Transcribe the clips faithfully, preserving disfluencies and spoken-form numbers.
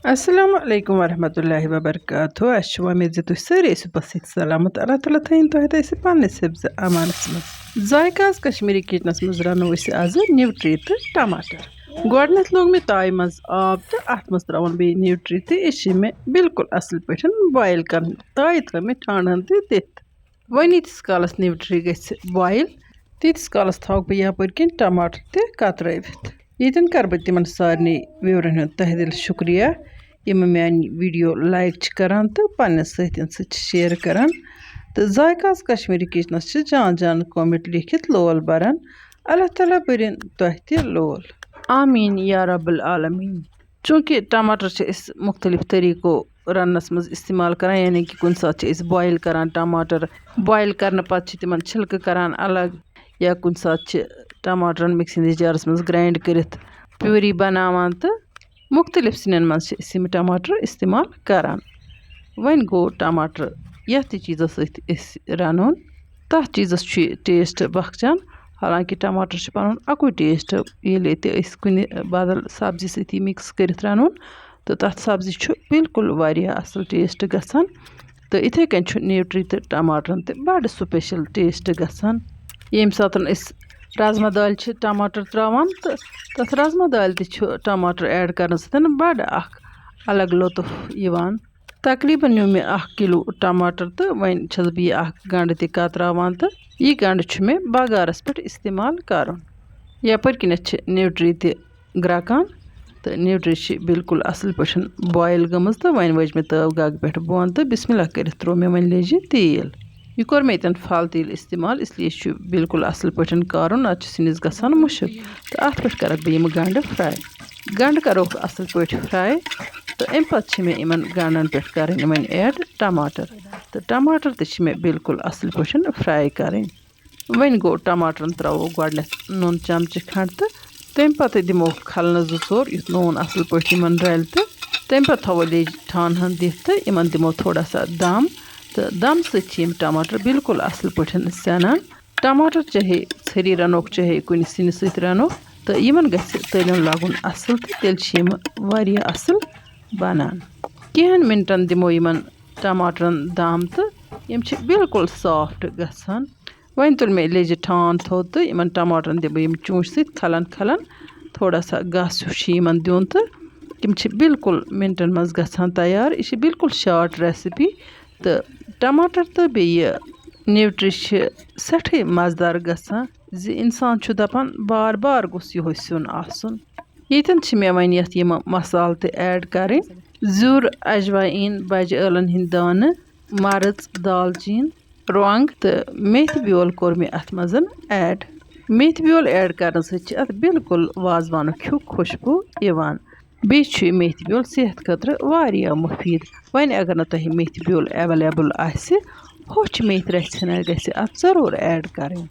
السلام علیکم ورحمۃ اللہ وبرکاتہ۔ اَسہِ چھِ وۄمید زِ تُہۍ سٲری ٲسِو پَتہٕ سۭتۍ سلامت۔ اللہ تعالیٰ تھٲیِن تۄہہِ تہٕ اَسہِ پنٛنِس حِفظِ امانَس منٛز۔ ذایقہ آز کشمیٖری کِچنَس منٛز رَنو أسۍ آزٕ نیوٗٹری تہٕ ٹماٹر۔ گۄڈٕنٮ۪تھ لوگ مےٚ تایہِ منٛز آب تہٕ اَتھ منٛز ترٛاوُن بیٚیہِ نیوٗٹری تہٕ یہِ چھِ مےٚ بالکل اَصٕل پٲٹھۍ بویِل کَرٕنۍ۔ تایہِ تھٲو مےٚ ٹھانٛڈ ہَن تہِ دِتھ۔ وۄنۍ ییٖتِس کالَس نیوٗٹری گژھِ بویِل، تیٖتِس کالَس تھاوَکھ بہٕ یَپٲرۍ کِنۍ ٹماٹر تہِ کَترٲوِتھ۔ ییٚتٮ۪ن کَرٕ بہٕ تِمَن سارنٕے viewerن ہُنٛد تہہ دِل شُکریہ، یِم میٛانہِ video like چھِ کَران تہٕ پنٛنٮ۪ن سۭتٮ۪ن سۭتۍ چھِ share کَران۔ تہٕ ذایقہ آز کشمیٖری کِچنَس چھِ جان جان comment لیکھِتھ لول بَران۔ اللہ تعالیٰ بٔرِن تۄہہِ تہِ لول۔ آمین یا رب العالمین۔ چوٗنٛکہِ ٹماٹر چھِ أسۍ مُختٔلِف طٔریٖقو رَننَس منٛز استعمال کَران، یعنی کہِ کُنہِ ساتہٕ چھِ أسۍ بویِل کَران ٹماٹر، بویِل کَرنہٕ پَتہٕ چھِ تِمَن چھِلکہٕ کَران الگ، یا کُنہِ ساتہٕ چھِ ٹماٹرَن mixing جارَس منٛز grind کٔرِتھ puree بَناوان، تہٕ مُختٔلِف سِنٮ۪ن منٛز چھِ أسۍ یِم ٹماٹر استعمال کَران۔ وۄنۍ گوٚو ٹماٹر یَتھ تہِ چیٖزَس سۭتۍ أسۍ رَنون، تَتھ چیٖزَس چھُ یہِ taste بَخچان۔ حالانکہِ ٹماٹر چھُ پَنُن اَکُے taste، ییٚلہِ تہِ أسۍ کُنہِ بدل سبزی سۭتی mix کٔرِتھ رَنون، تہٕ تَتھ سبزی چھُ بالکل واریاہ اَصٕل taste گژھان۔ تہٕ یِتھَے کٔنۍ چھُ نیوٗٹری تہٕ ٹماٹرَن تہِ بَڑٕ special taste گژھان۔ ییٚمہِ ساتہٕ أسۍ رازما دالہِ چھِ ٹماٹر ترٛاوان، تہٕ تَتھ رازما دالہِ تہِ چھُ ٹماٹر add کَرنہٕ سۭتۍ بَڑٕ اَکھ الگ لطف یِوان۔ تقریٖباً نیوٗ مےٚ اَکھ کِلوٗ ٹماٹر تہٕ وۄنۍ چھَس بہٕ یہِ اَکھ گَنٛڈٕ تہِ کتراوان تہٕ یہِ گَنٛڈٕ چھُ مےٚ بَغارَس پٮ۪ٹھ استعمال کَرُن۔ یَپٲرۍ کِنٮ۪تھ چھِ نیوٗٹری تہِ گرٛٮ۪کان تہٕ نیوٗٹری چھِ بالکل اَصٕل پٲٹھۍ بویِل گٔمٕژ تہٕ وۄنۍ وٲج مےٚ تٲو گَگہٕ پٮ۪ٹھ بۄن تہٕ بسم اللہ کٔرِتھ ترٛوو مےٚ وۄنۍ لیٚجہِ تیٖل۔ یہِ کوٚر مےٚ ییٚتٮ۪ن پھل تیٖل استعمال، اس لیے چھُ بالکل اَصٕل پٲٹھۍ کارُن، نَتہٕ چھُ سِنِس گژھان مُشک۔ تہٕ اَتھ پٮ۪ٹھ کَرَکھ بہٕ یِم گَنٛڈٕ fry۔ گَنٛڈٕ کَروکھ اَصٕل پٲٹھۍ fry تہٕ اَمہِ پَتہٕ چھِ مےٚ یِمَن گَنٛڈَن پٮ۪ٹھ کَرٕنۍ وۄنۍ add ٹماٹر۔ تہٕ ٹماٹر تہِ چھِ مےٚ بالکل اَصٕل پٲٹھۍ fry کَرٕنۍ۔ وۄنۍ گوٚو ٹماٹرَن ترٛاوو گۄڈٕنٮ۪تھ نُن چمچہٕ کھنٛڈ تہٕ تَمہِ پَتہٕ دِمو کھلنہٕ زٕ ژور یُتھ نوٗن اَصٕل پٲٹھۍ یِمَن رَلہِ تہٕ تَمہِ پَتہٕ تھاوو لیٚجہِ ٹھانہٕ ہَن دِتھ تہٕ یِمَن دِمو تھوڑا سا دَم تہٕ دَم سۭتۍ چھِ یِم ٹماٹر بالکل اَصٕل پٲٹھۍ سٮ۪نان۔ ٹماٹر چاہے ژھٔری رَنوکھ، چاہے کُنہِ سِنہِ سۭتۍ رَنوکھ، تہٕ یِمَن گژھِ تٔلیُن لَگُن اَصٕل تہٕ تیٚلہِ چھِ یِم واریاہ اَصٕل بَنان۔ کینٛہَن مِنٹَن دِمو یِمَن ٹماٹرَن دَم تہٕ یِم چھِ بالکل soft گژھان۔ وۄنۍ تُل مےٚ لیٚجہِ ٹھانہٕ تھوٚد تہٕ یِمَن ٹماٹرَن دِمہٕ بہٕ یِم چونٛچہِ سۭتۍ کھَلَن کھَلَن۔ تھوڑا سا گَس ہیوٗ چھُ یِمَن دیُن تہٕ یِم چھِ بالکل مِنٹَن منٛز گژھان تیار۔ یہِ چھِ بالکل short recipe۔ تہٕ ٹماٹر تہٕ بیٚیہِ نیوٗٹری چھِ سٮ۪ٹھٕے مَزٕدار گژھان زِ اِنسان چھُ دَپان بار بار گوٚژھ یِہوٚے سیُن آسُن۔ ییٚتٮ۪ن چھِ مےٚ وۄنۍ یَتھ یِم مصالہٕ تہِ add کَرٕنۍ۔ زیُر، اجوایِن، بَجہِ ٲلَن ہِنٛدۍ دانہٕ، مَرٕژ، دالچیٖن، رۄنٛگ تہٕ میتھِ بیول کوٚر مےٚ اَتھ منٛز add۔ میتھِ بیول add کَرنہٕ سۭتۍ چھِ اَتھ بالکل وازوانُک ہیوٗ خوشبوٗ یِوان۔ بیٚیہِ چھُ یہِ میتھِ بیول صحت خٲطرٕ واریاہ مُفیٖد۔ وۄنۍ اگر نہٕ تۄہہِ میتھِ بیول available آسہِ، ہوٚچھ میتھِ رَژھِ ہنا گژھِ اَتھ ضروٗر add کَرٕنۍ۔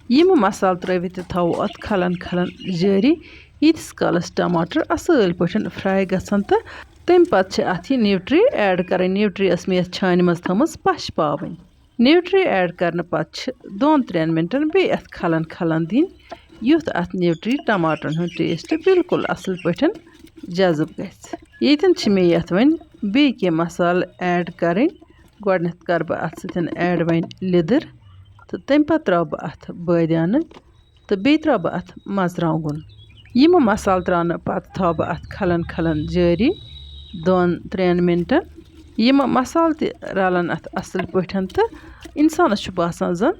یِم مصالہٕ ترٛٲوِتھ تہِ تھاوو اَتھ کھَلَن کھَلَن جٲری، ییٖتِس کالَس ٹماٹر اَصٕل پٲٹھۍ fry گژھن تہٕ تَمہِ پَتہٕ چھِ اَتھ یہِ نیوٗٹری add کَرٕنۍ۔ نیوٗٹری ٲس مےٚ یَتھ چھانہِ منٛز تھٲومٕژ پَش پاوٕنۍ۔ نیوٗٹری add کَرنہٕ پَتہٕ چھِ دۄن ترٛٮ۪ن مِنٹَن بیٚیہِ اَتھ کھَلَن کھَلَن دِنۍ، یُتھ اَتھ نیوٗٹری ٹماٹرَن ہُنٛد taste بالکل اَصٕل پٲٹھۍ جذٕب گژھِ۔ ییٚتٮ۪ن چھِ مےٚ یَتھ وۄنۍ بیٚیہِ کینٛہہ مصالہٕ add کَرٕنۍ۔ گۄڈٕنٮ۪تھ کَرٕ بہٕ اَتھ سۭتۍ add وۄنۍ لیٚدٕر تہٕ تَمہِ پَتہٕ ترٛاوٕ بہٕ اَتھ بٲدیانہٕ تہٕ بیٚیہِ ترٛاوٕ بہٕ اَتھ مَرژٕوانٛگُن۔ یِم مصالہٕ ترٛاونہٕ پَتہٕ تھاوٕ بہٕ اَتھ کھَلَن کھَلَن جٲری دۄن ترٛٮ۪ن مِنٹَن۔ یِم مصالہٕ تہِ رَلَن اَتھ اَصٕل پٲٹھۍ تہٕ اِنسانَس چھُ باسان زَن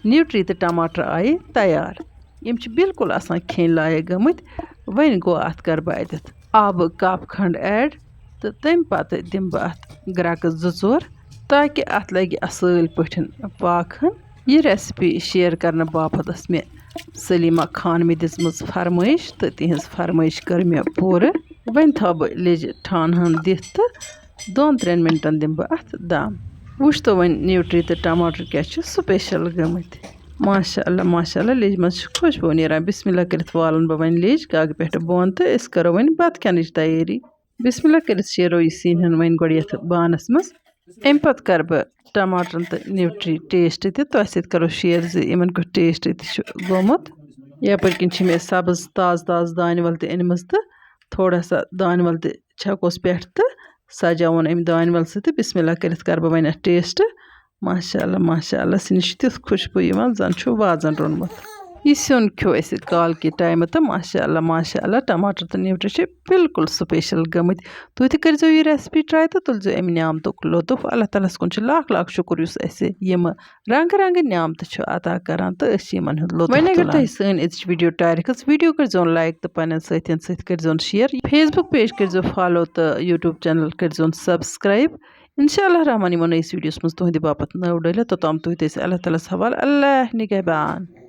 نیوٗٹری تہٕ ٹماٹر آیہِ تیار۔ یِم چھِ بالکل آسان کھیٚنۍ لایق گٔمٕتۍ۔ وۄنۍ گوٚو اَتھ کَرٕ بہٕ اَتٮ۪تھ آبہٕ cup کھنٛڈ add تہٕ تَمہِ پَتہٕ دِمہٕ بہٕ اَتھ گرٛٮ۪کہٕ زٕ ژور، تاکہِ اَتھ لَگہِ اَصٕل پٲٹھۍ پاکھ ہن۔ یہِ recipe share کَرنہٕ باپتھ ٲس مےٚ سلیمہ خانمہِ دِژمٕژ فرمٲیش تہٕ تِہنٛز فرمٲیش کٔر مےٚ پوٗرٕ۔ وۄنۍ تھاوٕ بہٕ لیٚجہِ ٹھانہٕ ہن دِتھ تہٕ دۄن ترٛٮ۪ن مِنٹَن دِمہٕ بہٕ اَتھ دَم۔ وٕچھ تو وۄنۍ نیوٗٹری تہٕ ٹماٹر کیٛاہ چھِ special گٔمٕتۍ۔ ماشاء اللہ، ماشاء اللہ، لیٚجہِ منٛز چھِ خوشبوٗ نیران۔ بسم اللہ کٔرِتھ والَن بہٕ وۄنۍ لیٚج گَگہٕ پٮ۪ٹھٕ بۄن تہٕ أسۍ کَرو وۄنۍ بَتہٕ کھٮ۪نٕچ تیٲری۔ بسم اللہ کٔرِتھ شیرو یہِ سِنۍ ہن وۄنۍ گۄڈٕ یَتھ بانَس منٛز۔ اَمہِ پَتہٕ کَرٕ بہٕ ٹماٹرَن تہٕ نیوٗٹری taste تہِ تۄہہِ سۭتۍ کَرو share زِ یِمَن کیُتھ taste تہِ چھُ گوٚمُت۔ یَپٲرۍ کِنۍ چھِ مےٚ سبٕز تازٕ تازٕ دانہِ وَل تہِ أنمٕژ تہٕ تھوڑا سا دانہِ وَل تہِ چھَکوس پٮ۪ٹھ تہٕ سجاوُن اَمہِ دانہِ وَل سۭتۍ تہٕ بسم اللہ کٔرِتھ کَرٕ بہٕ وۄنۍ اَتھ ٹیسٹ۔ ماشاء اللہ، ماشاء اللہ، سِنِس چھِ تیُتھ خوشبوٗ یِوان، زَن چھُ وازَن روٚنمُت۔ یہِ سیُن کھیوٚو اَسہِ کالکہِ ٹایمہٕ تہٕ ماشاء اللہ، ماشاء اللہ، ٹماٹر تہٕ نیوٗٹرِ چھِ بالکل special گٔمٕتۍ۔ تُہۍ تہِ کٔرۍزیو یہِ recipe try تہٕ تُلۍزیو اَمہِ نعمتُک لطف۔ اللہ تعالیٰ ہَس کُن چھِ لاکھ لاکھ شُکُر، یُس اَسہِ یِمہٕ رنٛگہٕ رنٛگہٕ نعمتہٕ چھُ عطا کران تہٕ أسۍ چھِ یِمَن ہُنٛد لطف وۄنۍ اگر تُلان۔ تۄہہِ سٲنۍ أزِچ video ٹارِ کھٔژ، video کٔرۍزیون like تہٕ پنٛنٮ۪ن سٲتھیَن سۭتۍ کٔرۍزیون share۔ Facebook page کٔرۍزیو follow تہٕ YouTube channel کٔرۍزیون subscribe۔ انشاء اللہ الرحمن یِمو نٔیِس videoس منٛز تُہٕنٛدِ باپتھ نٔو ڈٲلِتھ، توٚتام تُہۍ تہِ ٲسِو اللہ تعالیٰ ہَس حوالہٕ۔ اللہ نگہبان۔